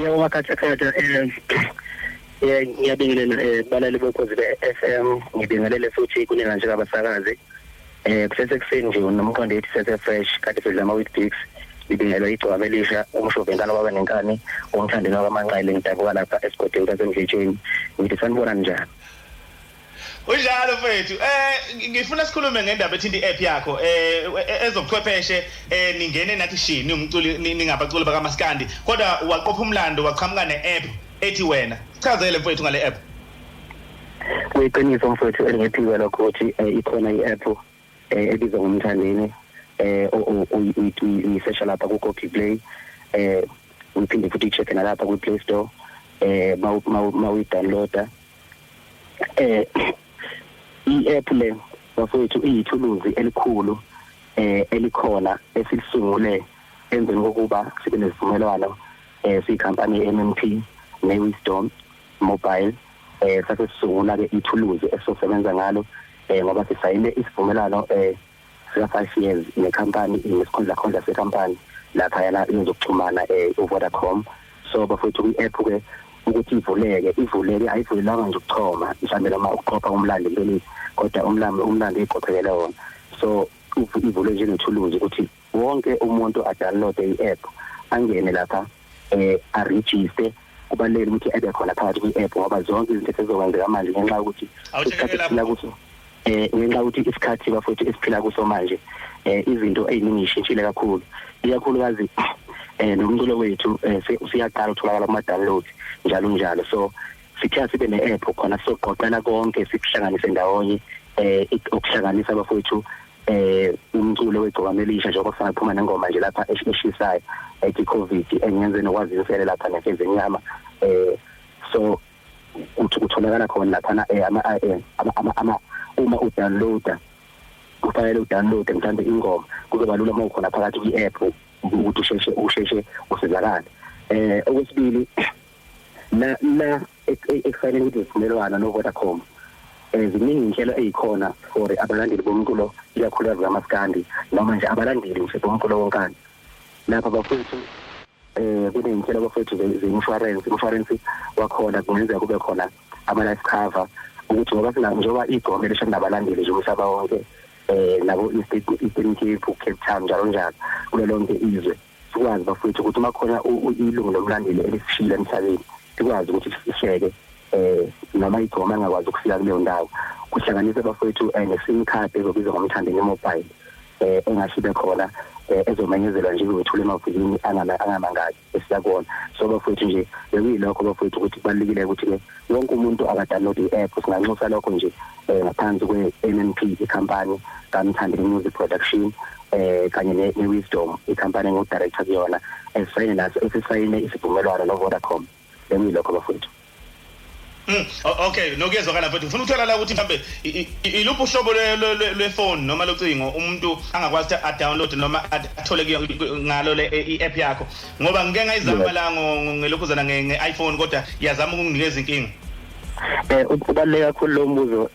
Yebo makhathakhatha, ngiyabingelela kubalali bokhozi be-FM, ngibingelele futhi kunina njengabasakazi. Kusesekuseni nje, nomqondo ethi sese fresh, kade sidla ama Weet-Bix. Ngibingelele igcwaba elisha, umshovi enkani waba nenkani, umthandeni wakaManqele, ngidabuka lapha esigodini saseMdletsheni. Ngithi sanibona, njani? Unjalo mfethu. Ngifuna sikhulume ngendaba ethinta i-app yakho ezobuchwepheshe. Ningene nathi shi niwumculi, ningabaculi bakaMaskandi, kodwa waqopha umlando, waqhamuka ne-app ethi wena. Sichazele mfethu ngale app. Kuyiqiniso mfowethu elingephiwe lokho ukuthi ikhona i-app ebizwa ngoMthandeni, uyisesha lapha ku-Google Play, uyiphinde futhi uyi-check nalapha kwi-Play Store. Mawuyi-downloada i-app le bafowethu, iyithuluzi elikhulu elikhona esilisungule emveni kokuba sibe nesivumelwano siyikhampani ye-MMP ne-Wisdom Mobile. Sase sisungula ke ithuluzi esizosebenza ngalo, ngoba sisayine isivumelwano sika 5 years nekhampani, nesikhundla khondla sekhampani lapha yana yezokuxhumana, uVodacom. So bafowethu, kwi-app ke ukuthi ivuleke, ivuleke, ayivulelanga nje ukuchoma mhlambe noma ukuqopha umlando empeleni, kodwa umlando iqophekele wona. So ivulwe njengethuluzi ukuthi wonke umuntu adownload i-app, angene lapha, aregister. Kubalulekile ukuthi ebe khona phakathi kwi-app, ngoba zonke izinto esezokwenzeka manje, ngenxa yokuthi isikhathi esiphila kuso, ngenxa yokuthi isikhathi bafowethu esiphila kuso manje, izinto eziningi zishintshile kakhulu, ikakhulukazi nomculo wethu usiyaqala utholakala kuma downloads njalo njalo. So sithe sibe ne-app khona sizoqoqela konke, sikuhlanganise ndawonye, ukuhlanganisa abafowethu umculo wegcokama elisha, njengoba kusangaphuma nengoma nje lapha eshisayo ethi Covid, engenze nokwazi lapha nefezenyama. So kuthi kutholakala khona lapha ama ama ama uma udownloada, kufanele udownload mhlawumbe ingoma, kuzoba lula uma ukhona phakathi kwi-app ukuthi usheshe usizakale. Okwesibili, la ekufanele ukuthi isivumelwano no Vodacom, ziningi inhlelo ezikhona for abalandeli bomculo, ikakhulukazi kamaskandi, noma nje abalandeli nje bomculo wonkana. Lapha bafowethu, kuney'nhlelo bafowethu ze-insurance. Insurance wakhona kungenzeka kube khona ama-life cover, ukuthi ngoba sina njengoba igcokama elisha kunabalandeli nje umhlaba wonke, nabo Eastern Cape, Cape Town, njalo njalo, kulo lonke izwe, sikwazi bafowethu ukuthi uma khona ilungu lomlandeli elisishile emhlabeni, sikwazi ukuthi sihleke noma igcokama engakwazi ukufika kuleyo ndawo. Kuhlanganise bafowethu ne-SIM card ezobizwa ngoMthandeni Mobile, engasho ibe khona, ezomenyezelwa nje, izokwethula emavikini angamangaki esiya kuwona. So bafowethu nje, bekuyilokho bafowethu ukuthi kubalulekile ukuthi-ke wonke umuntu akadownload i-app. Singanxusa lokho nje ngaphansi kwe-MMP, ikhampani kaMthandeni Music Production, kanye ne-Wisdom, ikhampani engu-director kuyona, esisayine naso, esisayine isivumelwano no-Vodacom. Bekuyilokho bafowethu. Okay, nokuyezwakala mfethu. Ngifuna ukuthola la ukuthi mhlambe iluphi uhlobo lwefoni noma locingo umuntu angakwazi ukuthi a-download noma athole ngalo le i-app yakho, ngoba ngike ngayizama la ngelokhuzana nge-iPhone, kodwa iyazama ukunginikeza inkinga. Ubaluleke kakhulu lo mbuzo,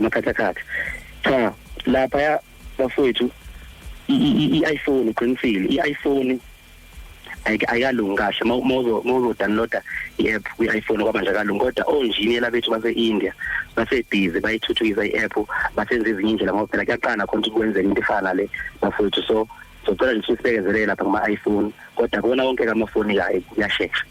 makhathakhatha. Cha, lapha bafowethu, i-iPhone, uqinisile, i-iPhone ayikalungi kahle. Mawuzo downloada i-app kwi-iPhone kwamanje akalungi, kodwa onjiniyela bethu base-India basebhizi bayithuthukisa i-app, basenza ezinye indlela, ngoba phela kuyaqala khona ukuthi kwenzeka into efana nale bafowethu. So socela nje sibekezelele lapha kuma-iPhone, kodwa kuwona wonke amafoni kayi kuyashesha.